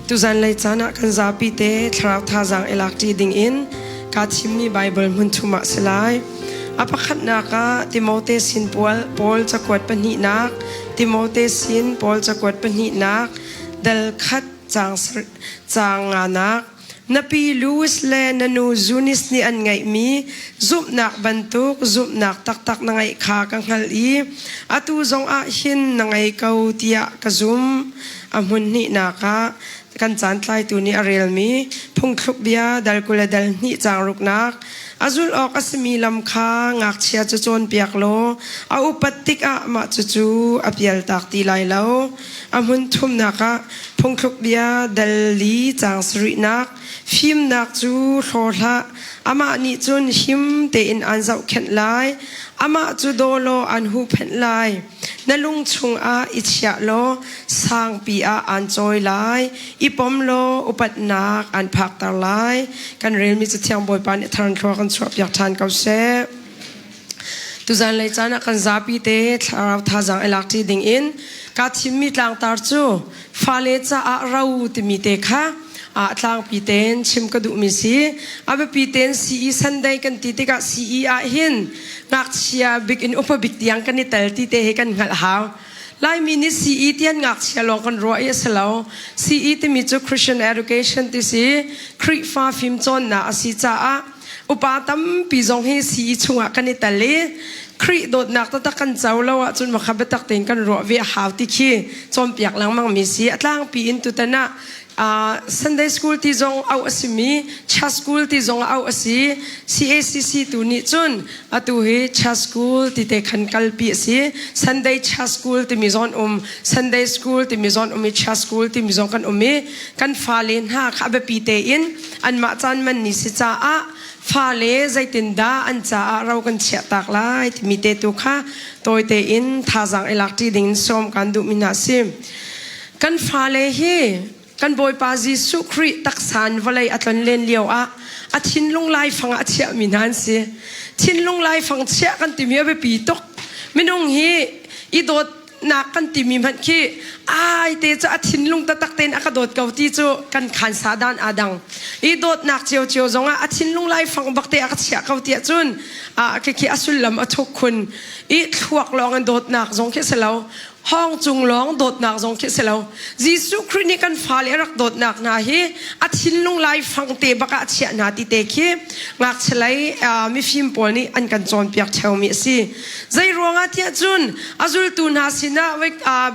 Tuzan lei caan ah kan zapi te thlarau thazaang i lak ṭi ding in kaa thimmi Baibal hmun thum ah si lai. A pakhatnak ah Timote sin Paul cakuat pahnihnak, Timote sin Paul cakuat pahnihnak, dal khat caang caang nganak. Na pi Louis le na nu Zunis nih an ngeihmi zumhnak bantuk zumhnak taktak na ngeih kha ka hngalh i atu zongah hin na ngei ko tiah ka zumh. A hmun hnihnak ah kan caan tlaitu nih a relmi phungthluk bia dal 20 le dal hnih caang ruknak a zulh awk a simi lam kha ngakchia cu cawnpiak law a upat tikah mah cucu a pialtak ti lai lo. A hmun thumnak ah phungthluk bia dal li caang sarihnak fimnak cu hlaw hlah amah nih cun him tein aan zohkhenh lai amah cu daw law aan huhphenh lai. Na lung chungah i chiah law sangpi ah aan cawi lai, i pom law upatnak aan phakter lai. Kan relmi Cathiang Bawipa nih thar in thlua kan chuahpiak ṭhan ko seh. Tuzan lei caan ah kan zapi te thlarau thazaang i lak ṭi ding in kaa thimmi tlangtar cu fale caah ro timi te kha a tlangpi tein chim ka duhmi si. A biapi tein CE Sunday kan ti tikah CE ah hin ngakchia bik in upa bik tiang kan i tel ti te hi kan hngalh hau. Laimi nih CE tian ngakchia lawng kan ruah i a si lo. CE timi cu Christian Education ti si, Khrihfa fimcawnnak a si caah upa tampi zong hi CE chungah kan i tel i Khrih dawtnak taktak kan co lo ahcun makha biatak tein kan ruah ve a hau ti khi cawnpiak lengmang mi si. A tlangpi in tutan ah Sunday school ti zong auh a simi Church school ti zong auh a si. CACC tu nih cun atu hi Church school ti te khan kalpi a si. Sunday Church school timi zong um, Sunday school timi zong um i Church school timi zong kan um i kan fale hna kha a biapi tein anmah caan man ni si caah fale zeitindah an caah ro kan chiah tak lai timi te tu kha tawi tein thazaang i lak ṭi ding in sawm kan duhmi hna si. Kan fale hi kan Bawipa Jesuh Khrih taksa in vawlei a tlon len lio ah a thinlung laifang ah a chiahmi hna an si. Thinlung laifang chiah kan timi a biapi tuk. Minung hi i dawtnak kan timi hmanh khi ai te cu a thinlung taktak tein a ka dawt ko ti cu kan khan sa dan aa dang. I dawtnak ciocio zongah a thinlung laifang bak te a ka chiah ko tiah cun a khi a sullam a thuk khun. I thluak lawng in dawtnak zong khi si lo. Hawng cung lawng dawtnak zong khi si lo. Jesuh Khrih nih kan fale a rak dawtnak hna hi a thinlung laifang te bak ah a chiah hna ti te khi ngakchia lei mifim pawl nih an kan cawnpiak theomi a si. Zei ruangah tiah cun a zultu hna sinah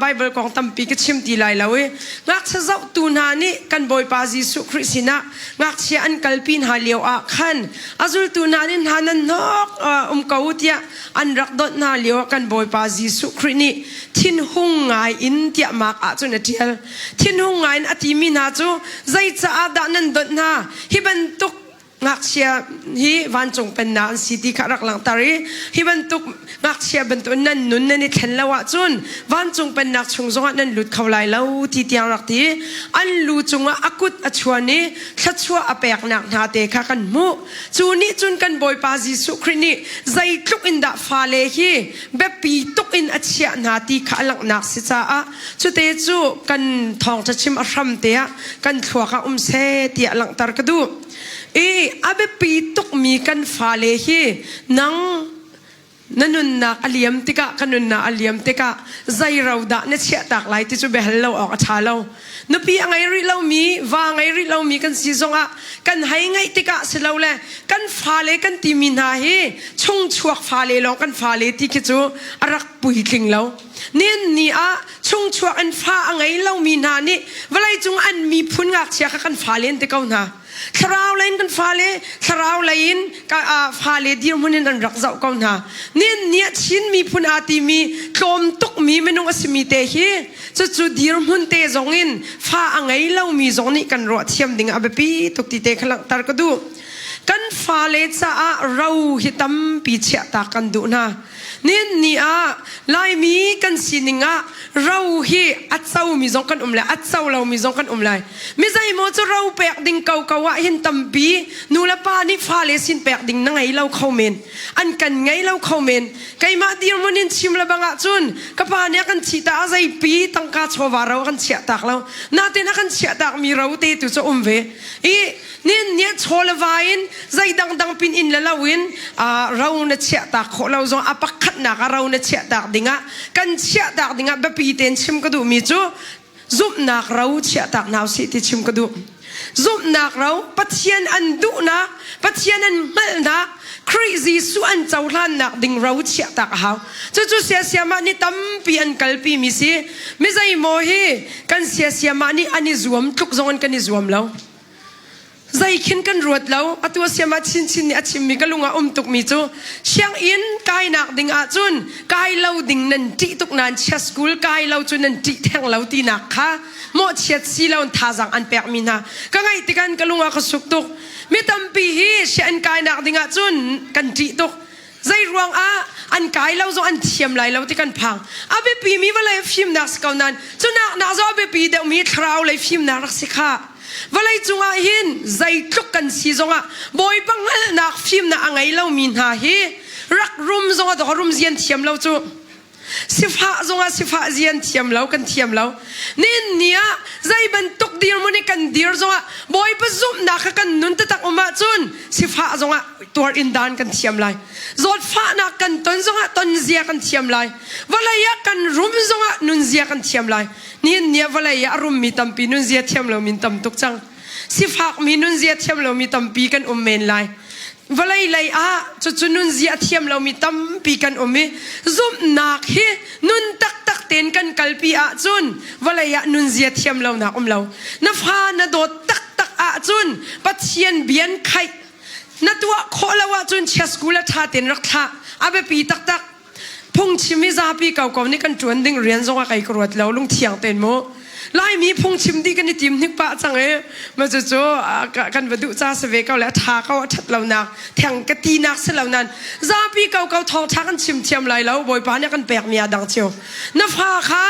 Bible kong tampi ka chim ti lai lo i ngakchia zohtu hna nih kan Bawipa Jesuh Khrih sinah ngakchia an kalpi hna lio ah khan a zultu hna nih hna nan hnok um ko tiah an rak donh hna lio ah kan Bawipa Jesuh Khrih nih thinhung ngai in tiah mak ahcun a ṭial. Thinhung ngai in a timi hna cu zeicaah dah nan donh hna? Hi bantuk ngakchia hi vancung pennak an si ti kha rak langhter i hi bantuk ngakchia bantuk nan nun nan i thlen lo ahcun vancung pennak chung zongah nan lut kho lai lo ti tiang rak ti an lu cungah a kut a chuan i thluachuah a peknak hna te kha kan hmuh Cu nih cun kan Bawipa Jesuh Khrih nih zeitluk in dah fale hi biapi tuk in a chiah hna ti kha a langhnak si caah cute cu kan thawngṭha chim a hram te ah kan thluak ah um seh tiah langhter ka duh. I a biapi tukmi kan fale hi nang na nunnak a liam tikah ka nunnak a liam tikah zei ro dah na chiahtak lai ti cu biahal lo awk a ṭha lo nupi a ngei rih lomi va ngei rih lomi kan si zongah kan hei ngeih tikah si lo le kan fale kan timi hna hi chungchuak fale lawng kan fale ti khi cu a rak puitling lo nian ni ah chungchuak in fa a ngei lomi hna nih vawleicung an miphun ngakchia kha kan fale an ti ko hna Thlarau lei in kan fale thlarau lei in ka fale dirhmun in an rak zoh ko hna. Nin nih Chin miphun aa timi tlawm tukmi minung a simi te hi cucu dirhmun te zong in fa a ngei lomi zong nih kan ruah thiam ding a biapi tuk ti te kha langhter ka duh. Kan fale caah ro hi tampi chiahtak kan duh hna. Nin ni ah Laimi kan sining ah Ro hi a comi zong kan um lai, a co lomi zong kan um lai. Mi zeimaw cu ro pek ding koko ah hin tampi nu le pa nih fale sin pek ding na ngei lo kho men. An kan ngei lo kho men. Keimah dirhmun in chim le bang ahcun ka pa nih a kan thih ta a zeipi tangka chawva ro a kan chiah tak lo. Natin a kan chiah tak mi ro te tu cu um ve. I nin nih chaw le va in zei dangdang pin in le lo in ro na chiah tak khawh lo zong a pakhatnak ah ro na chiah tak dingah kan chiah tak dingah biapi tein chim ka duhmi cu zumhnak ro chiah tak hna usih ti chim ka duh. Zumhnak ro Pathian an duhnak Pathian an hngalhnak Khrih Jesuh an cohlannak ding ro chiah tak a hau. Cucu siasiamah nih tampi an kalpi mi si. Mi zeimaw hi kan siasiamah nih an i zuam tluk zong in kan i zuam lo. Zei khin kan ruat lo. Atu a siam ah chinchin nih a chimmi ka lung ah um tukmi cu sianginn kainak ding ahcun kai lo ding nan ṭih tuk nain chia school kai lo cu nan ṭih theng lo tinak kha mawhchiat si lo in thazaang an pekmi hna ka ngaih tikan ka lung ah ka suk tuk. Mi tampi hi sianginn kainak ding ahcun kan ṭih tuk. Zei ruang ah an kai lo zong an thiam lai lo ti kan phang. A biapi mi vawlei fimnak si ko nain cunak nak zong a biapi deuhmi thlarau lei fimnak rak si kha. Vawlei cungah hin zeitluk kan si zongah Bawipa hngalhnak fimnak a ngei lomi hna hi rak rum zongah dawk rum zian thiam lo cu. Sifah zongah sifah zian thiam lo kan thiam lo. Nihin ni ah zei bantuk dirhmun i kan dir zongah Bawipa zumhnak kha kan nun taktak um ahcun sifah zongah tuar in dan kan thiam lai. Zawtfahnak kan ton zongah ton zia kan thiam lai. Vawlei ah kan rum zongah nun zia kan thiam lai. Nihin ni ah vawlei ah a rummi tampi nun zia thiam lomi tam tuk cang. Sifakmi nun zia thiam lomi tampi kan um men lai. Vawlei lei ah cucu nunzia a thiam lomi tampi kan um i zumhnak hi nun taktak tein kan kalpi ahcun vawlei ah nunzia thiam lonak um lo. Na fa na dawt taktak ahcun Pathian bian khaih na tuah khawh lo ahcun chia school a ṭha tein rak thlah. A biapi taktak. Phungchim hi zapi koko nih kan ṭuan ding rian zong ah kei ka ruat lo lungthiang tein mu. Laimi phungchim dih kan i tim hnik pah cang i ma cucu kan va duh ca si ve ko le a ṭha ko a ṭhat lonak theng ka tinak si lo nain zapi koko thawngṭha kan chim thiam lai lo Bawipa nih a kan pekmi ah dang cio. Na fa kha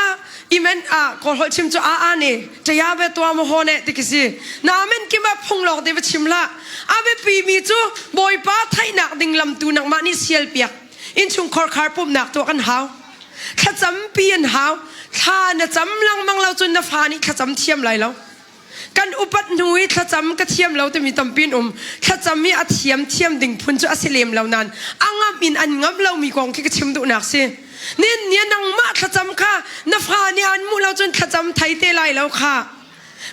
imen ah kawlholh chim cu a a ne ṭaya ve tua maw haw ne ti khi si. Na amen kim ah phung lawng te va chim hlah. A biapi mi cu Bawipa theihnak ding lamtu nangmah nih sial piak. Innchungkhar khar pumhnak tuah kan hau. Thlacampi an hau. Thla na cam lengmang lo cun na fa nih thlacam thiam lai lo. Kan upat hnu i thlacam ka thiam lo timi tampi an um. Thlacam i a thiam thiam ding phun cu a si lem lo nain a ngamh in an ngamh lomi kong khi ka chim duhnak si. Nin nih nangmah thlacam kha na fa nih an hmuh lo cun thlacam thei te lai lo kha.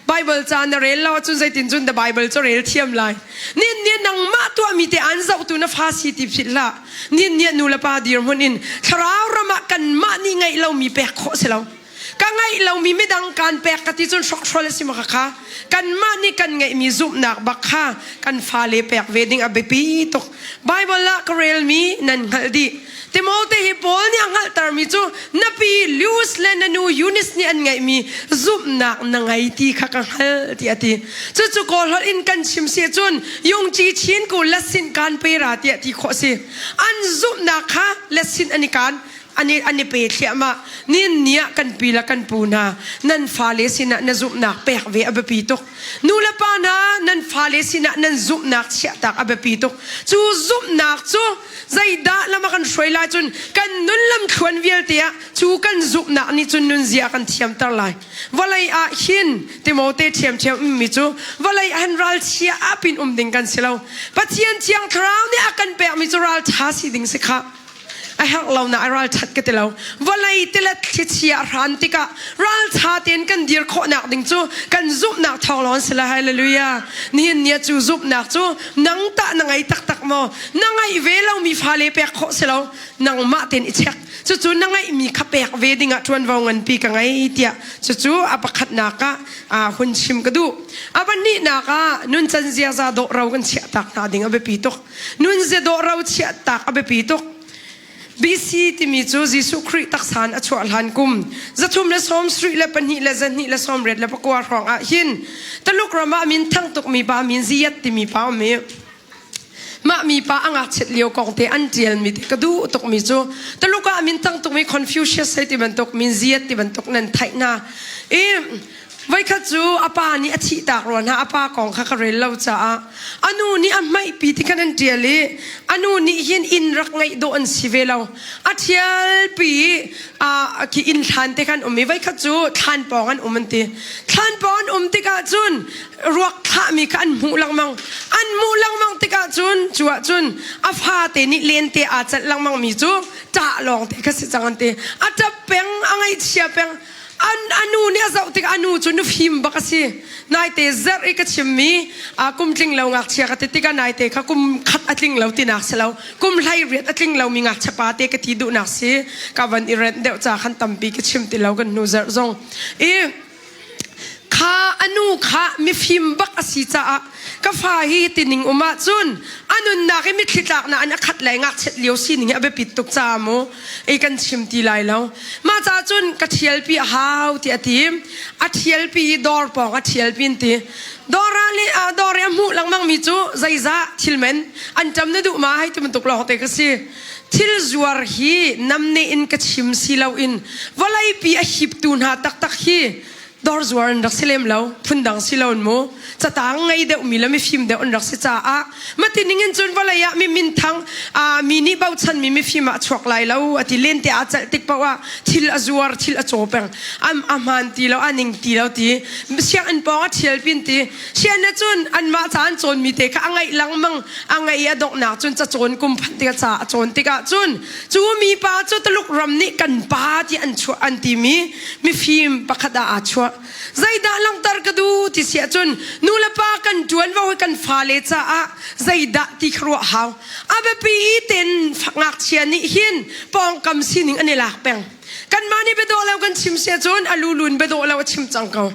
Bible ca na rel lo ahcun zeitin cun the Bible cu rel thiam lai. Nin nih nangmah tuahmi te an zohtu na fa si ti philh hlah. Nin nih nu le pa dirhmun in thlarau ram ah kanmah nih ngeih lomi pek khawh si lo. Ka ngeih lomi midang kaan pek ka ti cun hrokhrol a si ma kha. Kanmah nih kan ngeihmi zumhnak bak kha kan fale pek ve ding a biapi tuk. Bible ah ka relmi nan hngalh dih. Timote hi Paul nih a hngalhtermi cu na pi Lewis le na nu Eunice nih an ngeihmi zumhnak na ngei ti kha ka hngalh tiah a ti. Cucu Kawlholh in kan chim si cun Yungci Chin ku lasin kan pe ra tiah ti khawh si. An zumhnak kha lasin an i kaan an i, an i pe thliahmah. Nin ni ah kan pi le kan pu hna nan fale sinah na zumhnak pek ve a biapi tuk. Nu le pa hna nan fale sinah nan zumhnak chiahtak a biapi tuk. Cu zumhnak cu zeidah lam a kan hruai lai cun kan nun lamthluan vialte ah cu kan zumhnak nih cun nunzia a kan thiamter lai. Vawlei ah hin Timote ṭhiamṭhiam ummi cu vawlei ah hin ralchia apin um ding kan si lo. Pathian Thiang Thlarau nih a kan pekmi cu ralṭha si ding si khah. A herh lo na a ralṭhat ka ti lo. Vawlei tilet thlichia a hran tikah ralṭha tein kan dir khawhnak ding cu kan zumhnak thawng lawng si lai. Hallelujah. Nihin ni ah cu zumhnak cu nang tah na ngei taktak maw? Na ngeih ve lomi fale pek khawh si lo. Nangmah tein i check. Cucu na ngeihmi kha pek ve dingah ṭuanvo nganpi ka ngei tiah cucu a pakhatnak ah hun chim ka duh. A pahnihnak ah nuncan ziaza dawh ro kan chiahtak hna ding a biapi tuk. Nunzia dawh ro chiahtak a biapi tuk. BC timi cu Jesuh Khrih taksa in a chuah hlan kum 372 le 2 le 29 hrawng ah hin Taluk ram ah min thang tukmi pa min Ziyat timi pa um i. Mah mipa a ngakchiat lio kong te an ṭialmi te ka duh tukmi cu Tuluk ah min cang tukmi Confucius hei ti bantuk min Ziat ti bantuk nan theih hna. I voikhat cu a pa nih a thihtak rua hna a pa kong kha ka rel lo caah a nu nih a hmaihpi ti khan an ṭial i a nu nih hin inn rak ngeih dawh an si ve lo. A ṭhialpi i khi inn thlan te khan um i voikhat cu thlan pawng an um an ti. Thlan pawng an um tikah cun ruak thlahmi kha an hmuh lengmang. An hmuh lengmang tikah cun cu ah cun a fate nih lente aa celh lengmang mi cu ṭah lawng te kha si cang an ti. A ṭap peng, a ngaihchia peng. An a nu nih a zoh tikah a nu cu nufim bak a si. Naite zarh i ka chimmi kum tling lo ngakchia ka ti tikah naite kha kum khat a tling lo tinak si lo. Kum hlei riat a tling lomi ngakchia pa te ka ti duhnak si. Ka van i renh deuh ca khan tampi ka chim ti lo kan hnu zarh zong. I kha a nu kha mifim bak a si caah ka fa hi tining um ahcun a nunnak i mitthli tlaknak in a khat lai ngakchiat lio sining hi a biapit tuk caah mu ei kan chim ti lai lo mah caah cun ka ṭhialpi a hau ti a ti a ṭhialpi i dawr pawng a ṭhialpi an ti dawr ah le dawr i a hmuh lengmang mi cu zeizah thil men an ṭam na duh ma hei ti bantuk lawng te ka si Thil zuar hi namne in ka chim si loin vawleipi a hiptu hna taktak hi dawr zuar an rak si lem lo phundang si lo mu catang ngei deuh mi le mifim deuh an rak si caah mati ning in cun vawlei ah mi minthang mi nih bochan mi mifim ah chuak lai lo ati lente aa celh tik paoh ah thil a zuar thil a caw peng am a hmaan ti lo a ning ti lo ti sianginn pawng a thial pin ti sian na cun anmah ca an cawn mi te kha a ngaih lengmang a ngei a donghnak cun cacawn kum phanh tikah ca a cawn tikah cun cu mipa cu Tuluk ram nih kan pa ti an chuah an timi mifim pakhat ah aa chuah zeidah langhter ka duh ti si ahcun nu le pa kan ṭuanvo hi kan fale caah zeidah ti kha ruah hau a biapi ten ngakchia nih hin pawngkam sining an i lak peng kanmah nih biadawh lo kan chim si ahcun a lulun biadawh lo a chim cang ko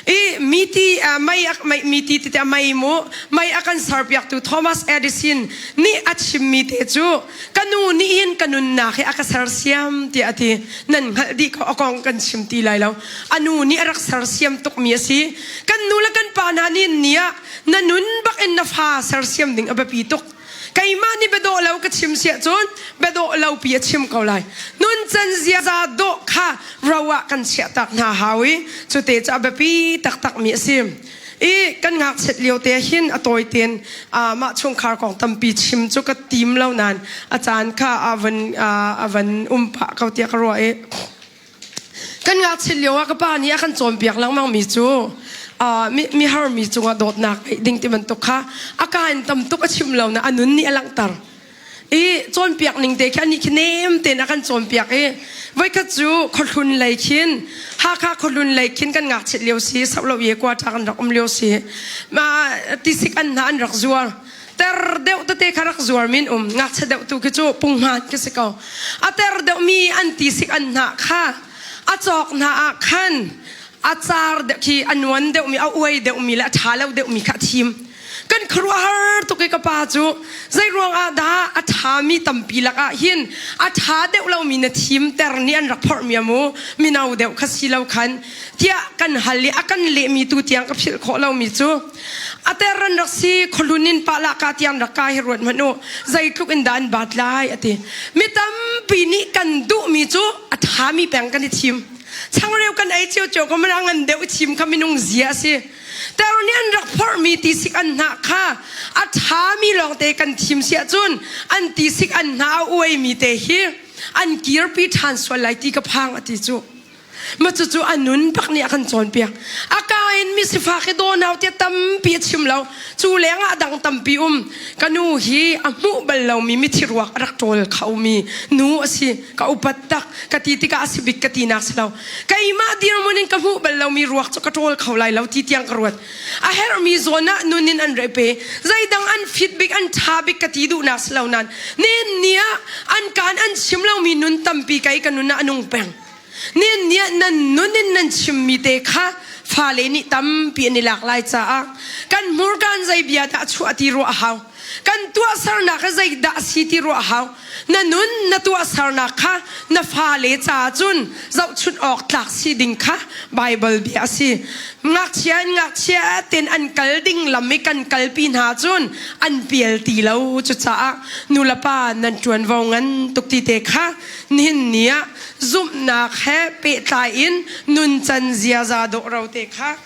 I miti mei mei miti tete mei mu mei a kan serpiaktu Thomas Edison nih a chimmi te cu ka nu nih hin ka nunnak hi a ka sersiam tiah a ti nan hngalh dih ko a kong kan chim ti lai lo a nu nih a rak sersiam tukmi a si kan nu le kan pa hna nih ni ah na nun bak in na fa sersiam ding a biapi tuk Keimah nih biadawh lo ka chim siah cun biadawh lo pi a chim ko lai. Nuncan ziaza dawh kha ro ah kan chiahtak hna hau i cute cu a biapi taktakmi a si. I kan ngakchiat lio te hin a tawi tein mah chungkhar kong tampi chim cu ka tim lo nain a caan kha a van a van um pah ko tiah ka ruah i Kan ngakchiat lio ah ka pa nih a kan cawnpiak lengmang mi cu mi harmi cungah dawtnak ngeih ding ti bantuk kha a ka in tam tuk a chim lo na a nun nih a langhter. I cawnpiak ning te khi anih khi nem tein a kan cawnpiak i voikhat cu khuahlun lei khin Hakha khuahlun lei khin kan ngakchiat lio si Soplo ye quarter kan rak um lio si ma tisik an hna an rak zuar ter deuh tete kha rak zuar min um ngakchia deuh tu khi cu punghman khi si ko a ter deuh mi an ti sik an hnah kha a cawk hna ah khan a car deuh khi a nuan deuh mi a uai deuh mi le a ṭha lo deuh mi kha a thim kan khuaruahhar tuk i ka pa cu zei ruang ah dah a ṭha mi tampi lak ah hin a ṭha deuh lo mi na thim ter nih an rak phorh mi amu mino deuh kha si lo khan tiah kan hal i a kan leh mi tu tiang ka philh khawh lo mi cu A ter an rak si khualun in pah lah ka tiang rak ka hi ruat hmanh u zeitluk in dah an baat lai a ti. Mi tampi nih kan duhmi cu a ṭhami peng kan i thim. Changreu kan ei ciocio ko mana ngan deuh i thim kha minung zia a si. Ter nih an rak phorhmi tisik an hnah kha a ṭhami lawngte kan thim si ahcun an tisik an hnah a uaimi te hi an kirpi ṭhan sual lai ti ka phang a ti cu. Ma cucu a nun bak nih a kan cawnpiak. A ka in mi sifak hi daw nau tiah tampi a chim lo. Cu lengah a dang tampi um. Ka nu hi a hmuh bal lomi mithi ruak a rak ṭawl khomi nu a si. Ka upat tak. Ka ti tikah a si bik ka tinak si lo. Keimah dirhmun in ka hmuh bal lomi ruak cu ka ṭawl kho lai lo ti tiang ka ruat. A herhmi zawn ah nun in an re pe. Zeidang an fit bik, an ṭha bik ka ti duhnak si lo nain nihin ni ah an kaan an chim lomi nun tampi kei ka nun ah a nung peng. Nin nih nan nun in nan chimmi te kha fale nih tampi an i lak lai caah kan hmurka in zei bia dah a chuah ti ruah a hau. Kan tuahsernak hi zeidah a si ti ruah hau. Na nun na tuahsernak kha na fale caah cun zohchunh awk tlak si ding kha Baibal bia a si. Ngakchia in ngakchia ten an kal ding lam i kan kalpi hna cun an pial ti lo. Cucaah nulepa nan ṭuanvo ngan tuk ti te kha nihin ni ah zumhnak he pehtlai in nuncan ziaza dawh ro te kha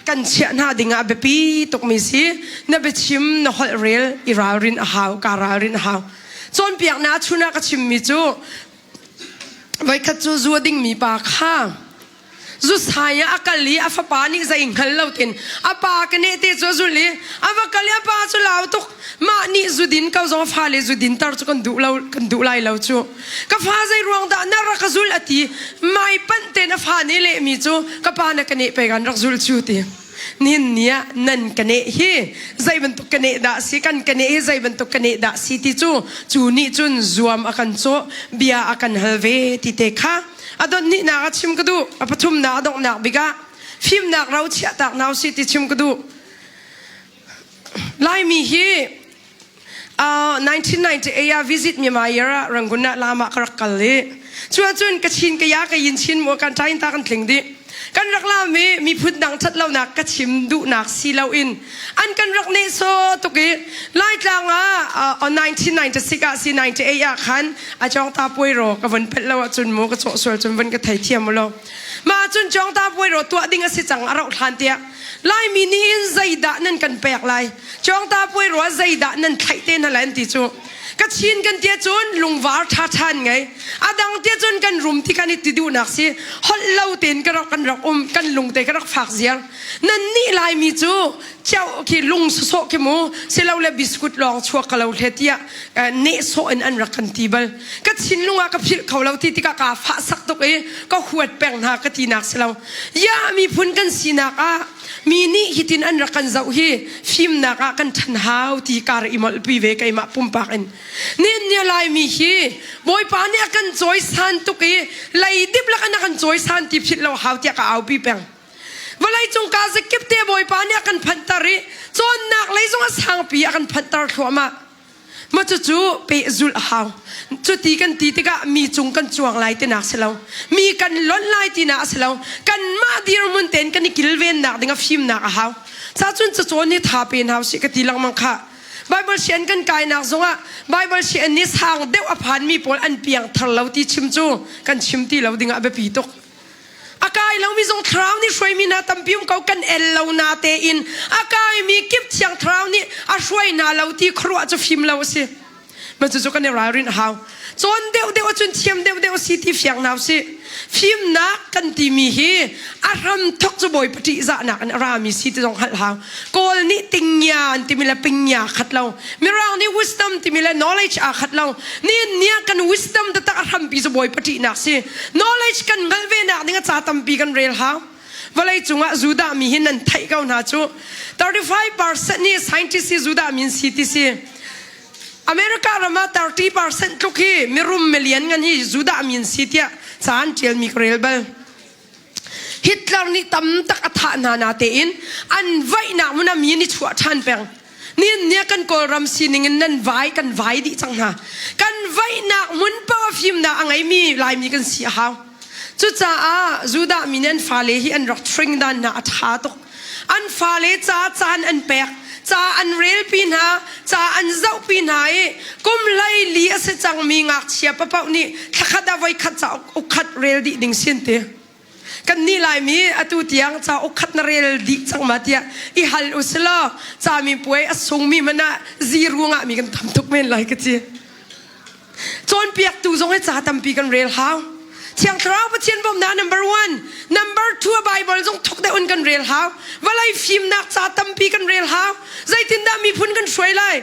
kan chiah hna ding ah biapi tukmi si. Na biachim na holh rel i ralrin a hau, kaa ralrin a hau. Cawnpiaknak chun ah ka chimmi cu voikhat cu zu a dingmi pa kha zu sai ah a kal i a fapa nih zei hngal lo tin a pa ka neh te cu a zul i a va kal i a pa cu lau tuk mah nih zu din ko zong fale zu din tar cu kan duh lo kan duh lai lo cu ka fa zei ruang dah na rak ka zul a ti mai panh ten a fa nih lehmi cu ka pa na ka neh pei kan rak zul cu ti nihin ni ah nan ka neh hi zei bantuk ka neh dah si kan ka neh hi zei bantuk ka neh dah si ti cu cu nih cun zuam a kan cawh bia a kan hal ve ti te kha a dot hnihnak a chim ka duh a pathumnak a donghnak bik ah fimnak ro chiahtak hna usih ti chim ka duh Laimi hi 1998 ah visit Myanmar year ah Rangoon ah lam ah ka rak kal i cu ahcun ka chin ka ya ka yin chin mu kan tain ta kan tling dih kan rak lam i miphun dang that lonak ka chim duhnak si loin an kan rak neh so tuk i Laitlang ah 1996 ah si 98 ah khan a chong ta puai ro ka von pelh lo ahcun mu ka chawh sual cun von ka thei thiam lo ma cun chong ta puai ro tuah ding a si cang a rauh hlan tiah Laimi nih hin zeidah nan kan pek lai? Cawngta puai rua zeidah nan thlaih te hna lai an ti cu. Kachin kan tia cun lungvar ṭha ṭhan ngei. A dang tia cun kan rum ti kan i ti duhnak si. Holh lo tein ka rak kan rak um kan lung te ka rak fak ziar. Nan nih Laimi cu cheu khi lung sawsawh khi mu silole biskut lawng chuak ka lo hle tiah nehsawh in an rak kan ti bal. Ka thinlung ah ka philh kho lo ti tikah kaa fah sak tuk i ka huat peng hna ka tinak si lo. Ya miphun kan sinak ah mi nih hitin an rak kan zoh hi fimnak ah kan ṭhan hau ti kar i molhpi ve keimah pumpak in. Nin nia Laimi hi Bawipa nih a kan cawisan tuk i leidip lak in a kan cawisan ti philh lo hau tiah ka aupi peng. Vawleicung ka zakip te Bawipa nih a kan phanhter i cawnnak lei zong a sangpi a kan phanhter thluahmah. Mah cucu pehzulh a hau. Cuti kan ti tikah mi cung kan cuang lai tinak si lo. Mi kan lonh lai tinak a si lo. Kanmah dirhmun tein kan i kilvennak ding a fimnak a hau. Cacun cacawn hi tha pe hna usih ka ti lengmang khah. Bible sian kan kainak zongah Bible sian nih sang deuh a phanmi pawl an piang thar lo ti chim cu kan chim ti lo dingah a biapi tuk. A kai lomi zong thlarau nih hruaimi hna tampi um ko kan el lo na tein a kaimi kip thiang thlarau nih a hruai hna lo ti khuaruah cu fim lo a si. Mah cucu kan i ralrin a hau. Cawn deuhdeuh ahcun thiam deuhdeuh a si ti fiang hna usih. Fimnak kan timi hi a hram thok cu Bawipa ṭihzahnak in a rami si ti zong hngalh hau. Kawl nih tingya an timi le pingya khat lo. Mirang nih wisdom timi le knowledge aa khat lo. Nihin ni ah kan wisdom taktak a hrampi cu Bawipa ṭihnak si. Knowledge kan hngalh ve nak ding a ca tampi kan rel hau. Vawlei cungah Judah mi hi nan theih ko hna cu. 35% nih scientist hi Judah min si ti si. America ram ah 30% tluk hi mirum milian ngan hi Judah min si tiah ca an ṭialmi ka rel bal. Hitler nih tam tak a thah hna na tein an vaihnak hmun ah mi an i chuah ṭhan peng. Nihin ni ah kan Kawlram sining in nan vai kan vai dih cang hna. Kan vaihnak hmun paoh ah fimnak a ngeimi Laimi kan si a hau. Cucaah Judah mi nih an fale hi an rak train dan hna a ṭha tuk. An fale ca caan an pek, ca an relpi hna, ca an zohpi hna i kum 14 a si cangmi ngakchia papaoh nih thlakhat ah voikhat cauk ukkhat rel dih ding sin ti. Kan nih Laimi atu tiang cauk khat na rel dih cang ma tiah i hal u silaw cami puai a sungmi hmanh ah zero ngahmi kan tam tuk men lai ka ci. Cawnpiaktu zong hi ca tampi kan rel hau. Thiang Thlarau Pathian bawmhnak number one. Number two a Bible zong thuk deuh in kan rel hau. Vawlei fimnak ca tampi kan rel hau. Zeitindah miphun kan hruai lai?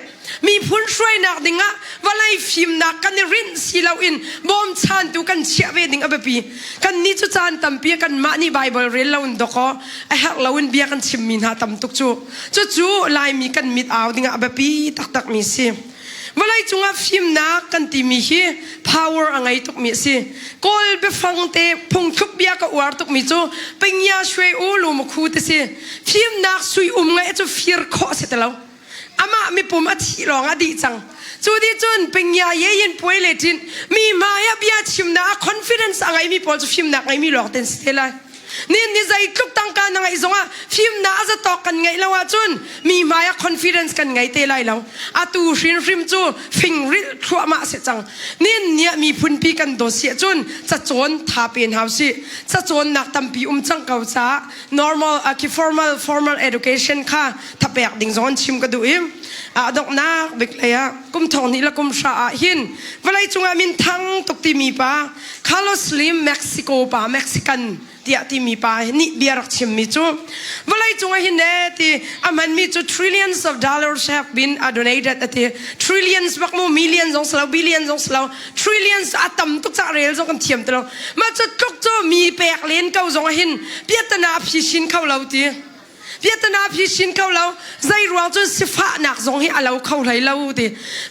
Miphun hruainak dingah vawlei fimnak kan i rinh si loin bawmchantu kan chiah ve ding a biapi. Kannih cu caan tampi kanmah nih Bible rel loin dawkaw a herh loin bia kan chimmi hna tam tuk cu. Cucu Laimi kan mit au dingah a biapi taktakmi si. Vawlei cungah fimnak kan timi hi power a ngei tukmi a si. Kawl biafang te phungthluk bia ka uar tukmi cu pingya shwe u lu makhu ti si. Fimnak sui um ngaih cu fir khawh a si ti lo. Amah mipum a thih lawng a dih cang. Cu dih cun pingya ye yin puai le tin mi hmai ah bia chimnak ah confidence a ngeimi pawl cu fimnak ngeimi lawng ten si te lai. Nin ni zeitluk tangka na ngeih zongah fimnak a zatawk kan ngeih lo ahcun mi hmai ah confidence kan ngei te lai lo. Atu hrinhrim cu fingrilh thluahmah si cang. Nin ni ah miphunpi kan dawt si ahcun cacawn tha pe hna usih. Cacawnnak tampi um cang ko caah normal uh, khi formal formal education kha thapek ding zong an chim ka duh i a donghnak bik lei ah kum thong hnih le kum hra ah hin vawlei cungah min thang tuk timi pa Carlos Slim Mexico pa Mexican tiah timi pa nih bia rak chimmi cu vawlei cungah hin ne ti a hmanmi cu trillions of dollars have been donated ati trillions bak mu million zong silo billion zong silo trillions a tam tuk cah rel zong kan thiam ti lo mah cu tluk cu mi pek len ko zong ah hin piatana a phi kho lo ti piatana phi sin kho lo zei ruang cun sifahnak zong hi a lo kho hlei lo ti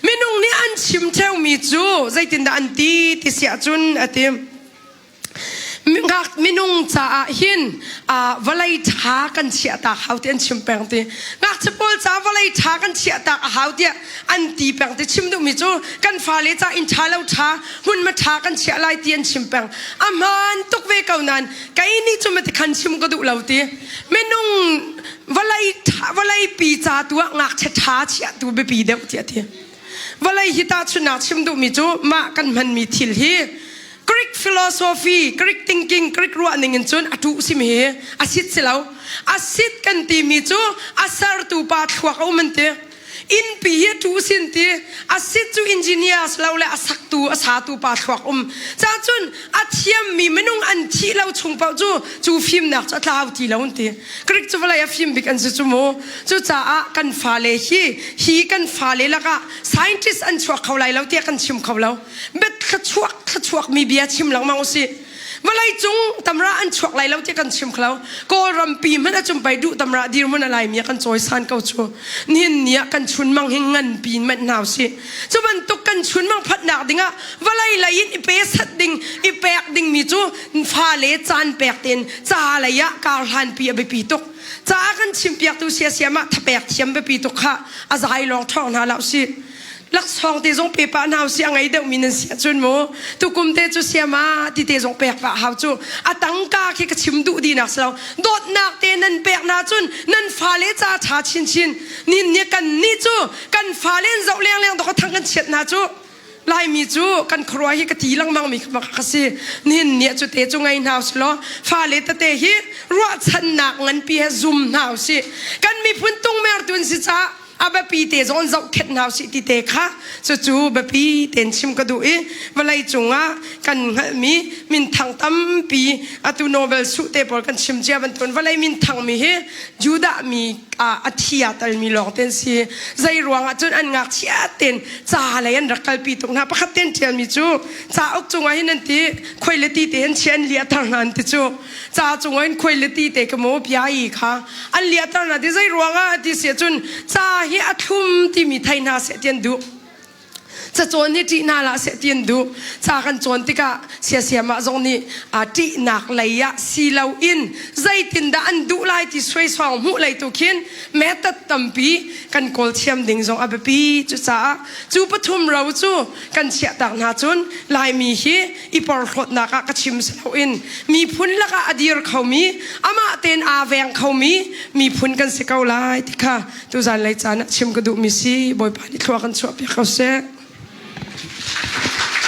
minung nih an chim theumi cu zeitindah an ti ti siah cun a ti Minung caah hin vawlei ṭha kan chiahtak hau ti an chim peng ti. Ngakchia pawl caah vawlei ṭha kan chiahtak a hau tiah an ti peng ti chim duhmi cu kan fale ca inn ṭha lo ṭha hmunhma ṭha kan chiah lai ti an chim peng. A hmaan tuk ve ko nain kei nih cu mati khan chim ka duh lo ti. Minung vawlei vawlei pi ca tu ah ngakchia ṭha chiah tu biapi deuh tiah ti. Vawlei hi tahchunhnak chim duhmi cu mah kan hmanmi thil hi Greek philosophy, Greek thinking, Greek ruahning in cun a tuh simi hi a sit si lo. A sit kan timi cu a sertu pa thluak a um an ti. Innpi hi a tuh sin ti. A sit cu engineers lo le a saktu, a satu pa thluak um. Ca cun a thiammi minung an thih lo chung paoh cu cu fimnak cu a tlau ti lo an ti. Greek cu vawlei a fim bik an si cu mu. Cucaah kan fale hi hi kan fale lakah scientist an chuak kho lai lo tiah kan chim kho lo. Bet thluachuak thluachuak mi bia chim lengmang usih. Vawlei cung tamra an chuak lai lo tiah kan chim kho. Kawlram pi hmanh a cumpai duh tamra dirhmun a laimi ah kan cawisan ko cu. Nihin ni ah kan chunmang hi ngan pi in manh hna usih. Cu bantuk kan chunmang phatnak dingah vawlei lei in i pe sat ding i pek dingmi cu fale caan pek tein ca lei ah kar hlanpi a biapi tuk. Ca kan chimpiaktu siasiam ah thapek thiam biapi tuk kha a zai lawng ṭhawng hna hlah usih. Laksawng te zong pe pah hna usih a ngei deuhmi nan si ahcun mu tukum te cu siama ti te zong pek pah hau cu a tangka khi ka chim duh dinak si lo dawtnak te nan pek hna cun nan fale ca ṭha chinchin nin nih kan nih cu kan fale an zoh leng leng dok thang kan chiat hna cu Laimi cu kan khuaruah hi ka ti lengmang mi ka si nihin ni cu te cu ngei hna usih law fale tete hi ruahchannak nganpi he zum hna usih kan miphun tungmertu an si caah a biapi te zong zohkhenh hna usih ti te kha cucu biapi tein chim ka duh i vawlei cungah kan hngalhmi minthang tampi atu Nobel suh te pawl kan chim cia bantukin vawlei minthang mi hi Judah mi a thi aa talmi lawng te an si zei ruangah cun an ngakchia tein ca lei an rak kalpi tuk hna pakhat tein ṭialmi cu cauk cungah hin an ti khoi le ti te hin chia an liahter hna an ti cu ca cungah in khuai le ti te ka maw bia i kha an liahter hna ti zei ruangah ti si ahcun ca hi a thlum timi thei hna seh ti an duh cacawn hi ṭih hna lah seh ti an duh ca kan cawn tikah siasiamah zong nih ṭihnak lei ah si loin zeitindah an duh lai ti suaisuang hmuh lei tu khin method tampi kan kawl thiam ding zong a biapi cucaah cu pathum ro cu kan chiahtak hna cun Laimi hi i porhlawtnak ah ka chim si loin miphun lakah a dir khomi amah tein aa veng khomi miphun kan si ko lai ti kha tuzan lei caan ah chim ka duhmi si Bawipa nih thlua kan chuahpiak ko seh.